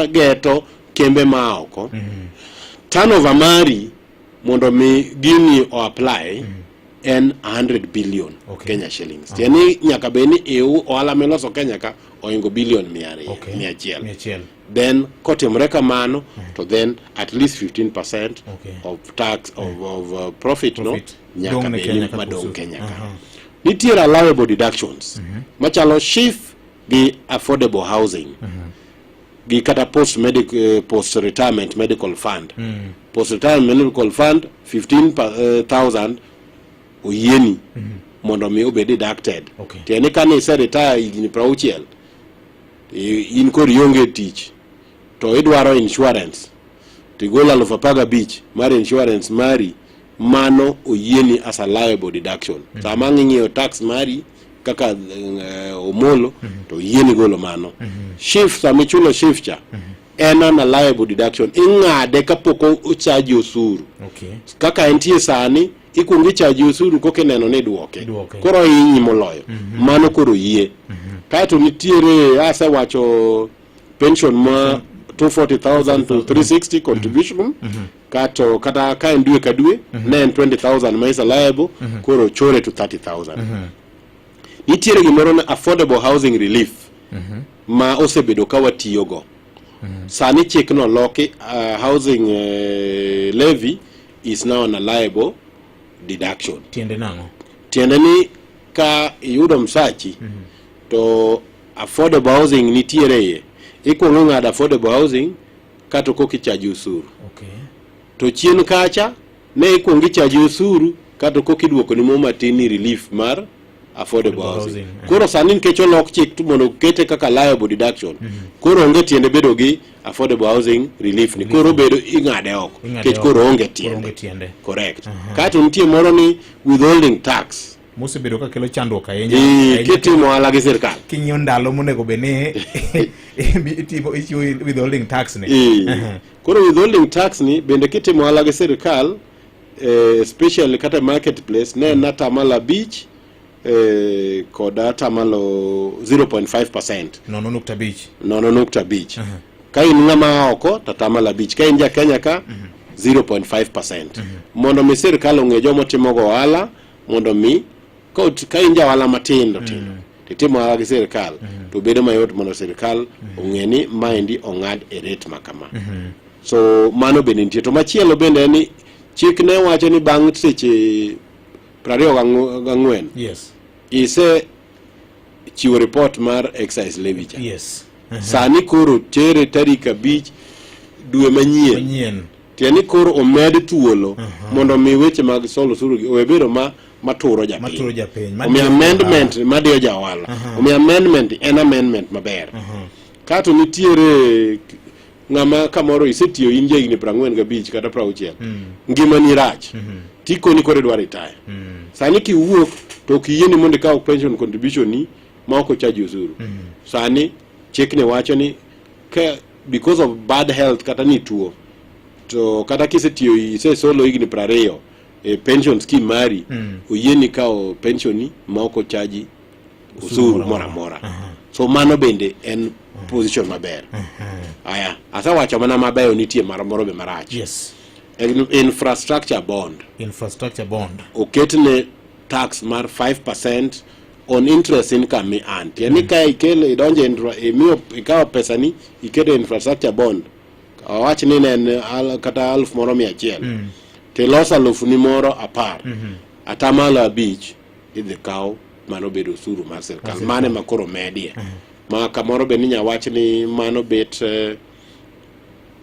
Mageto kembe ma oko, turnover mari mondo mi gini o apply en 100 billion Kenya shillings. Tiende ni nyaka bed ni iu ohala miloso Kenya ka oingo billion 200, 100. 100. Then kotimore kamano to then at least 15% of tax of profit, no Profit. nyaka Dong' ne bed Kenya ni ka madong' osuru. Kenya ka. Nitiere allowable deductions machalo SHIF gi affordable housing gi kata post retirement medical fund. Post retirement medical fund, 15,000 oyieni mondo mi obed deducted. Tiende ni kane ise retire higni 60, in koro ionge tich to idwaro insurance, tigolo 15,000 mar insurance mari, mano oyieni as allowable deduction. Sama ang' ing'iyo tax mari kaka Omolo, to oyieni golo mano. SHIF, sama ichulo SHIF cha, en an allowable deduction, ing'ade kapok ochaji osuru. Kaka entie sani, ikuongo ichaji osuru koka ineno ni iduoke. Iduoke. Koro inyi moloyo mano, koro yie. Kaeto nitiere, asewacho, pension ma 240,000 to 360 contribution, kato kata ka en dwe ka dwe ne en 20,000 ma is allowable, koro chore to 30,000. Nitiere gimoro ni affordable housing relief ma osebedo ka watiyogo. Sani chikno loki, housing levy is now an allowable deduction. Tiende nang'o? Tiende ni ka iyudo msachi to affordable housing nitiere iye, ikuongo ng'ado affordable housing kato koka ichaji osuru. To chien kacha ne ikuongo ichaji osuru kato koka iduokoni mo matin ni relief mar affordable Affordable housing. housing. Koro sani nikech olok chik to mondo okete kaka allowable deduction, koro onge tiende bedo gi affordable housing relief ni, koro bedo ing'ade oko Ing'ade nikech oko. koro onge Koro tiende. Onge tiende. Correct. Kaeto nitie moro ni withholding tax. Mosebedo ka kelo chandruok ahinya ahinya. Kitimo ohala gi sirkal. King'iyo ndalo monego bed ni itimo ichiwo withholding tax ni. Koro withholding tax ni bende kitimo ohala gi sirkal, especially kata marketplace, ne en 5% kod atamalo 0.5%. 0.5. 0.5 ka in ng'ama oko to 5%, ka in ja Kenya ka 0.5%, mondo mi sirkal ong'e joma timogo ohala, mondo mi ka in ja ohala matindo tindo titimo ohala gi sirkal to bedo mayot mondo sirkal ong'e ni maendi ong'ad e rate ma kama. So mano bende nitie. To machielo bende en ni chik ne wacho ni bang' seche 24 ise chiwo report mar excise levy cha. Sani koro tere tarik 5 dwe manyien. Manyien. Tiende ni koro omed thuolo mondo mi weche mag solo osuru gi owe bedo ma maturo japiny. Maturo japiny. Omiyo amendment madiyo ja ohala, omiyo amendment en amendment maber. Kato nitiere ng'ama kamoro isetiyo, in jahigni 45 kata 60, ngimani rach, tikoni koro idwa retire. Sani kiwuok to ok yieni mondo ikaw pension contribution ni ma ok ochaji osuru. Sani chikni wacho ni ka because of bad health kata ni tuo, to kata kisetiyo isesolo higni 20 e pension scheme mari, oyieni kawo pension ni ma ok ochaji osuru moro amora. So mano bende en position maber. Aya, asewacho mana mabeyo, nitie moro moro be marach. Infrastructure bond. Infrastructure bond. Oketne tax mar 5% on interest income mi earn. Tiende ni ka ikelo idonjo e imiyo ikawo pesani iketo e infrastructure bond, awach ni ne en kata 1,100, tiloso 10,010, 5% idhi kaw, mano bedo osuru mar sirkal. Mano ema koro medie ma kamoro be ninya wach ni mano bet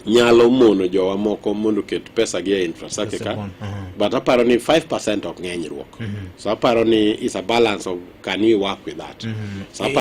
nyalo mono jowa moko mondo oket pesa gi e infrastructure ka. Bond, But aparo ni 5% ok ng'eny ruok, so aparo ni is a balance of can we work with that. So aparo